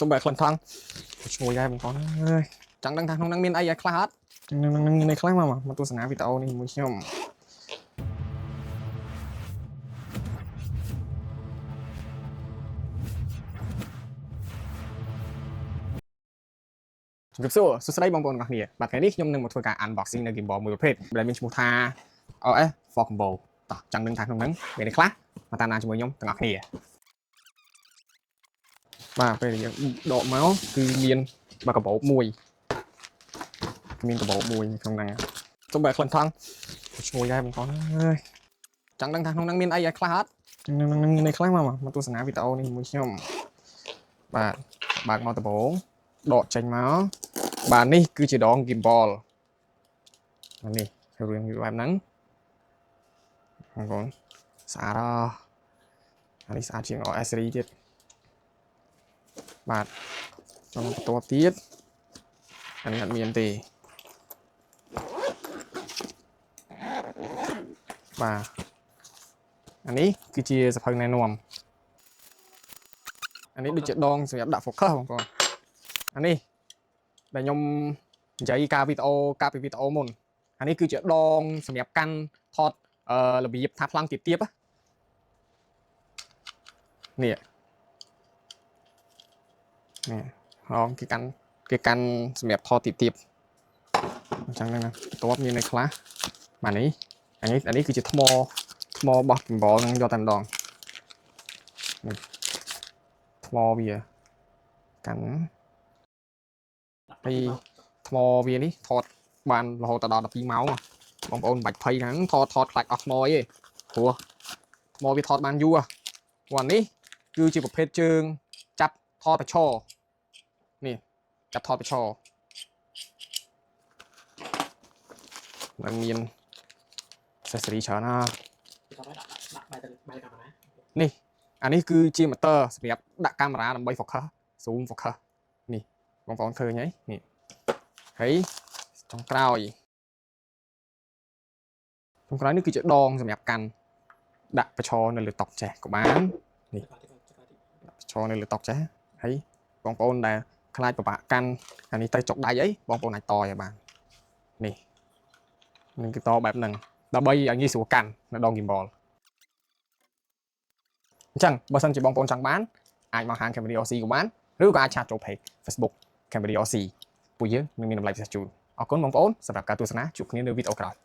សុំបែកក្លិនខ្លាំងឈ្ងុយដែរបងប្អូនអើយចង់ដឹងថាក្នុងហ្នឹងមានអីឲ្យខ្លះអត់ក្នុងហ្នឹងមានអីខ្លះមកមកទស្សនាវីដេអូនេះជាមួយខ្ញុំជំរាបសួរសួស្តីបងប្អូនទាំងអស់គ្នាបាទថ្ងៃនេះខ្ញុំនឹងមកធ្វើការ unboxing នៅ gimbal មួយប្រភេទដែលមានឈ្មោះថា OS 4 Combo តោះចង់ដឹងថាក្នុងហ្នឹងមានអីខ្លះមកតាមដានជាមួយខ្ញុំទាំងអស់គ្នាបាទពេលដែលយើងដកមកគឺមានបាទកាបូបមួយមានកាបូបមួយនៅក្នុងហ្នឹងសុំបែកក្លិនខ្លាំងឈ្ងុយដែរបងប្អូនអើយចង់ដឹងថាក្នុងហ្នឹងមានអីឲ្យខ្លះអត់ក្នុងហ្នឹងមានអីខ្លះមកមកទស្សនាវីដេអូនេះជាមួយខ្ញុំបាទបើកមកដំបូងដកចេញមកបាទនេះគឺជាដង gimbal នេះរឿងវាបែបហ្នឹងបងប្អូនស្អាតអអានេះស្អាតជាង RS series ទៀតបាទចង់បន្ទាប់ទៀតអានេះអត់មានទេបាទអានេះគឺជាសភៅណែនាំអានេះដូចជាដងសម្រាប់ដាក់ focus បងប្អូនអានេះដែលខ្ញុំនិយាយការវីដេអូកាលពីវីដេអូមុនអានេះគឺជាដងសម្រាប់កាន់ថតអឺរបៀបថាប្លង់ទៀបទៀបនេះនេះហងគេកាន់គេកាន់សម្រាប់ថតទៀបទៀបអញ្ចឹងហ្នឹងណាបន្ទាប់មាននៅខ្លះបាទនេះអានេះអានេះគឺជាថ្មថ្មរបស់ gimbal ហ្នឹងយកតែម្ដងនេះថ្មវាកាន់ហើយថ្មវានេះថតបានរហូតដល់12ម៉ោងបងប្អូនមិនបាច់ភ័យហ្នឹងថតថតខ្លាចអស់ថ្មអីទេព្រោះថ្មវាថតបានយូរព្រោះអានេះគឺជាប្រភេទជើងចាប់ថតប្រឈរនេះចាប់ថតប្រឈរมันមាន accessory ច្រើនណាស់ ដាក់ដាក់បែរទៅបែរកាមេរ៉ា នេះអានេះគឺជា motor សម្រាប់ដាក់កាមេរ៉ាដើម្បី focus zoom focus នេះបងប្អូនឃើញហើយនេះហើយចុងក្រោយចុងក្រោយនេះគឺជាដងសម្រាប់កាន់ដាក់ប្រឈរនៅលើតុចេះក៏បាននេះប្រឈរនៅលើតុចេះហើយបងប្អូនដែលខ្លាចពិបាកកាន់អានេះទៅចុកដៃអីបងប្អូនអាចតឲ្យបាននេះនឹងគឺតបែបហ្នឹងដើម្បីឲ្យងាយស្រួលកាន់នៅដង gimbal អញ្ចឹងបើសិនជាបងប្អូនចង់បានអាចមកហាង Cambodia RC ក៏បានឬក៏អាច chat ចូល page Facebook Cambodia RC ពួកយើងនឹងមានតម្លៃពិសេសជូនអរគុណបងប្អូនសម្រាប់ការទស្សនាជួបគ្នានៅវីដេអូក្រោយ។